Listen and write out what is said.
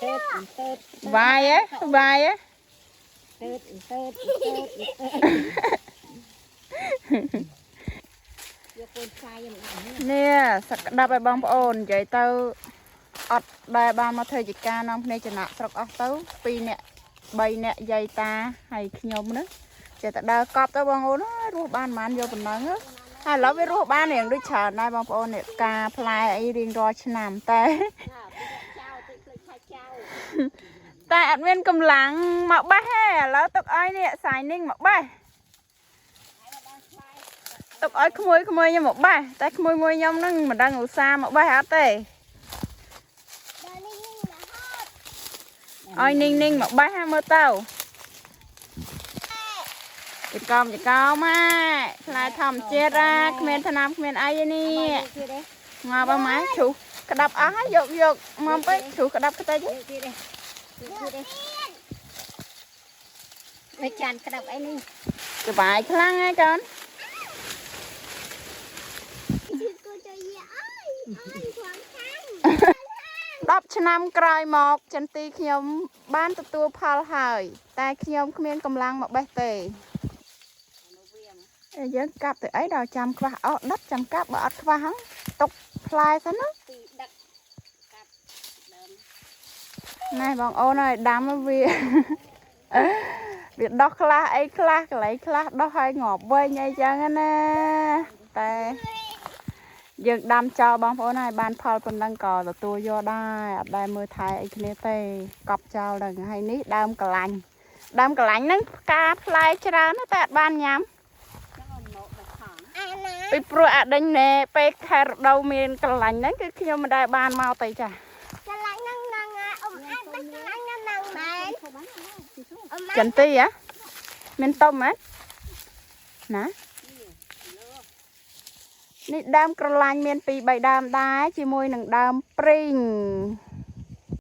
តើតើ វាយហ៎វាយហ៎ តើតើតើយកកូនផ្សាយមកដាក់នេះ នេះសក្តាប់ឲ្យបងប្អូននិយាយទៅអត់ដែលបានមកធ្វើជាការនាំគ្នាចំណាក់ស្រុកអស់ទៅ2នាក់3នាក់យាយតាហើយខ្ញុំណាចេះតែដើរកប់ទៅបងប្អូនអើយរស់បានប៉ុន្មានយកប៉ុណ្ណឹងហ៎ហើយឥឡូវវារស់បានរៀងដូចច្រើនដែរបងប្អូននេះផ្កាផ្លែអីរៀងរាល់ឆ្នាំតែ ណាពេលចៅតិចភ្លេចឆាចៅ តែអត់មានកម្លាំងមកបេះទេឥឡូវទុកឲ្យនេះសាយនេះមកបេះទុកឲ្យក្មួយក្មួយខ្ញុំមកបេះតែក្មួយមួយខ្ញុំហ្នឹងមិនដឹងឧស្សាហ៍មកបេះអត់ទេ ដល់នេះនឹងរហូត ឲ្យនីងនីងមកបេះហ่าមើលទៅចកមចកមហ่าផ្លែធម្មជាតិហ่าគ្មានថ្នាំគ្មានអីទេនេះ ទៀតទេ ងាប់អស់ម៉ែជ្រុះក្តាប់អស់ហើយយកយកមកពេកជ្រុះក្តាប់ខ្ទេច ទៀតទេទៀតទេមិនចានក្តាប់អីនេះ សុបាយខ្លាំងហើយកូន ជិះគូទៅយាអើយអើយខ្លាំងខាង 10ឆ្នាំក្រោយមកចន្ទីខ្ញុំបានទទួលផលហើយ តែខ្ញុំគ្មានកម្លាំងមកបេះទេអេយើងកាប់ទៅអីដល់ចាំខ្វះអស់ដុតចាំកាប់បើអត់ខ្វះហ្នឹងទុកផ្លែសិនណា ពីដឹកកាប់ដើម ណែបងអូនអើយដាំវា វាដោះខ្លះអីខ្លះកន្លែងខ្លះដោះឲ្យងាប់វិញអីចឹងណាតែយើងដាំចោលបងប្អូនហើយបានផលប៉ុណ្ណឹងក៏ទទួលយកដែរអត់ដែលមើលថែអីគ្នាទេកប់ចោលដល់ហើយនេះដើមកលាញ់ដើមកលាញ់ហ្នឹងផ្កាផ្លែច្រើនណាស់តែអត់បានញ៉ាំ ចឹងអត់មកដល់ខំ អាណា ពីព្រោះអាដេញណែពេលខែរដូវមានកលាញ់ហ្នឹងគឺខ្ញុំមិនដែលបានមកទេចា កន្លែងហ្នឹងហ្នឹងអ៊ំអាបិកន្លែងហ្នឹងហ្នឹងមែនអ៊ំ ចន្ទីហ៎មានតុំហ៎ណានេះដើមក្រឡាញ់មាន2 3ដើមដែរជាមួយនឹងដើមព្រីង